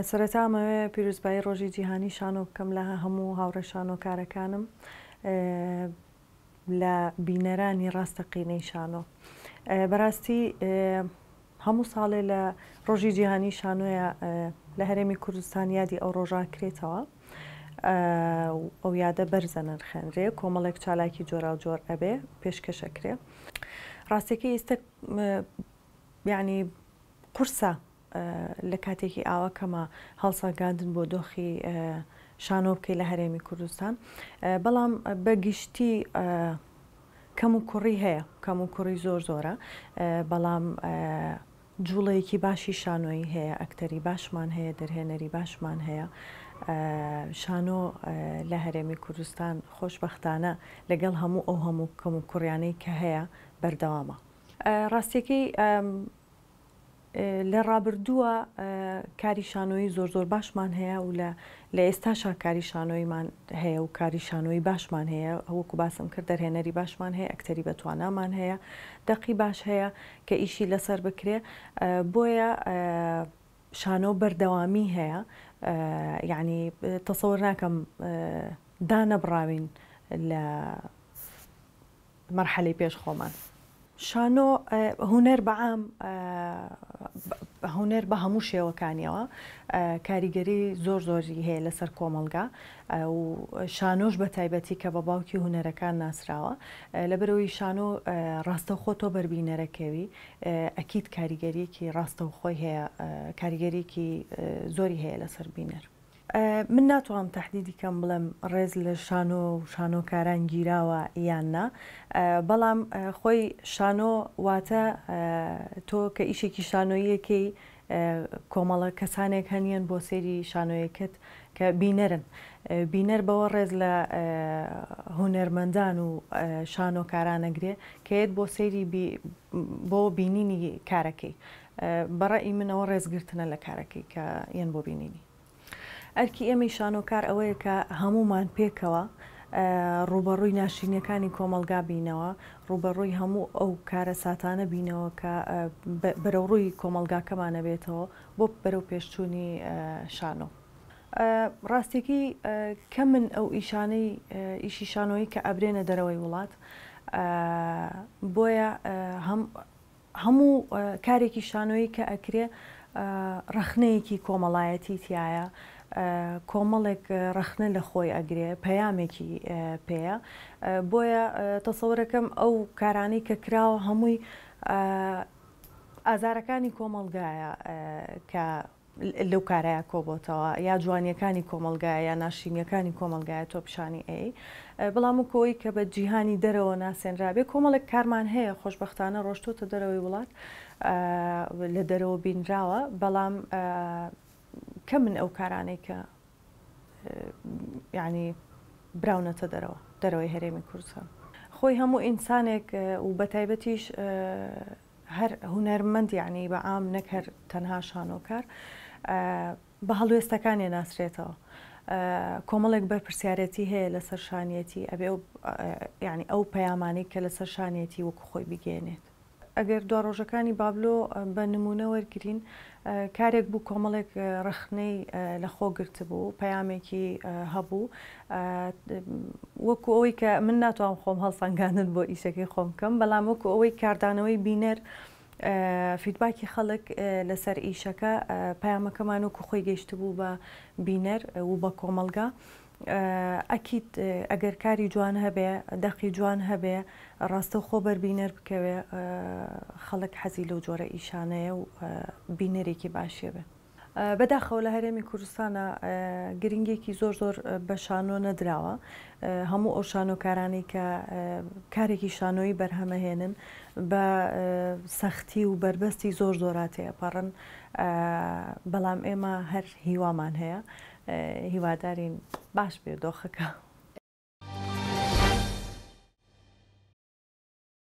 سەرەتا ئەمەوێ پیرۆزبایی ڕۆژی جیهانی شانۆ بکەم لە هەموو هاوڕێ شانۆکارەکانم لە بینەرانی ڕاستەقینەی شانۆ. بەراستی هەموو ساڵێ لە ڕۆژی جیهانی شانۆیە لە هەرێمی کوردستان یادی ئەو ڕۆژە کرێتەوە ئەو یادە بەرزە نرخێنرێ کۆمەڵێک چالاکی جۆراوجۆر ئەبێ پێشکەشەکرێ ڕاستەکەی ئێستا یعنی قورسە لە کاتێکی ئاوا کەمە هەڵسەنگاندن بۆ دۆخی شانۆ بکەی لە هەرێمی کوردستان بەڵام بە گشتی کەم و کوڕی هەیە کەم و کوڕی زۆر زۆرە بەڵام جوڵەیەکی باشی شانۆیی هەیە ئەکتەری باشمان هەیە دەرهێنەری باشمان هەیە شانۆ لە هەرێمی کوردستان خۆشببختانە لەگەڵ هەموو ئەو هەموو کەم و کوڕیانەی کە هەیە بەردەوامە ڕاستیەکەی لە ڕابردووە کاری شانۆیی زۆر زۆر باشمان هەیە و لە لە ئێستاشا کاری شانۆییمان هەیە و کاری شانۆیی باشمان هەیە وەکو باسم کرد دەرهێنەری باشمان هەیە ئەکتەری بەتوانامان هەیە دەقی باش هەیە کە ئیشی لەسەر بکرێ بۆیە شانۆ بەردەوامی هەیە یعنی تەسەور ناکەم دانەبڕاوین لە مەرحەلەی پێش خۆمان. شانۆ هونەر بە عام هونەر بە هەموو شێوەکانیەوە کاریگەری زۆر زۆری هەیە لەسەر کۆمەڵگا و شانۆش بە تایبەتی کە بە باوکی هونەرەکان ناسراوە لەبەرەوەی شانۆ ڕاستەوخۆ تۆ بەربینەرەکەوی ئەکید کاریگەریەکی ڕاستەوخۆی هەیە کاریگەریەکی زۆری هەیە لەسەر بینەر. من ناتوانم تەحدیدی کەم بڵێم ڕێز لە شانۆ و شانۆکاران گیراوە یان نا، بەڵام خۆی شانۆ واتە تۆ کە ئیشێکی شانۆییەکەی کۆمەڵە کەسانێک هەن یەن بۆ سەیری شانۆیەکەت کە بینەرن، بینەر بەوە ڕێز لە هونەرمەندان و شانۆکاران ئەگرێ کە یەت بۆ سەیری بۆ بینینی کارەکەی، بە ڕەئی من ئەوە ڕێزگرتنە لە کارەکەی کە یەن بۆ بینینی. ئەرکی ئێمەی شانۆکار ئەوەیە کە هەموومان پێکەوە ڕووبەڕووی ناشرینیەکانی کۆمەڵگا بینەوە، ڕووبەڕووی هەموو ئەو کارەساتانە بینەوە کە بەرەوڕووی کۆمەڵگاکەمان ئەبێتەوە بۆ بەرەو پێشچوونی شانۆ. ڕاستیەکەی کەمن ئەو ئیشانەی ئیشی شانۆیی کە ئەبرێنە دەرەوەی وڵات، بۆیە هەم هەموو کارێکی شانۆیی کە ئەکرێ ڕەخنەیەکی کۆمەڵایەتی تیایە، کۆمەڵێک ڕەخنە لە خۆی ئەگرێ، پەیامێکی پێیە، بۆیە تەسەورەکەم ئەو کارانەی کە کراوە هەمووی ئازارەکانی کۆمەڵگایە کە لەو کارەیا کۆبۆتەوە یا جوانیەکانی کۆمەڵگایە یا ناشرینیەکانی کۆمەڵگایە تۆ پیشانی ئەیەی بەڵام وەکو ئەوەی کە بە جیهانی دەرەوە ناسێنرابێ کۆمەڵێک کارمان هەیە خۆشبەختانە ڕۆشتۆتە دەرەوەی وڵات لە دەرەوە بینراوە بەڵام کەمن ئەو کارانەی کە یعنی براونەتە دەرەوە دەرەوەی هەرێمی کوردستان خۆی هەموو ئینسانێک و بەتایبەتیش هەر هونەرمەند یەعنی بە عام نەک هەر تەنها شانۆکار بە هەڵوێستەکانی ناسرێتەوە کۆمەڵێک بەرپرسیارەتی هەیە لەسەر شانیەتی ئەبێ یعنی ئەو پەیامانەی کە لەسەر شانیەتی وەکو خۆی بگەێنێت. ئەگەر دوا ڕۆژەکانی بابلۆ بە نمونە وەرگین کارێک بوو کۆمەڵێک ڕەخنەی لەخۆ گرتبوو، پەیامێکی هەبوو، وەکو ئەوەی کە من ناتوانم خۆم هەڵسەنگاندن بۆ ئیشەکەی خۆم بکەم، بەڵام وەکو ئەوەی کاردانەوەی بینەر، فیدباکی خەڵک لەسەر ئیشەکە، پەیامەکەمان وەکو خۆی گەیشتبوو بە بینەر و بە کۆمەڵگا. ئەکید ئەگەر کاری جوان هەبێ، دەقی جوان هەبێ، ڕاستەوخۆ بەر بینەر بکەوێ، خەڵک حەزی لەو جۆرە ئیشانەیە و بینەرێکی باشی ئەبێ. بەداخەوە لە هەرێمی کوردستانا گرنگیەکی زۆر زۆر بە شانۆ نەدراوە، هەموو ئەو شانۆکارانەی کە کارێکی شانۆیی بەرهەمەهێنن بە سەختی و بەربەستی زۆر زۆرا تێئەپەڕن، بەڵام ئێمە هەر هیوامان هەیە، هیوادارین باش بێ دۆخەکە.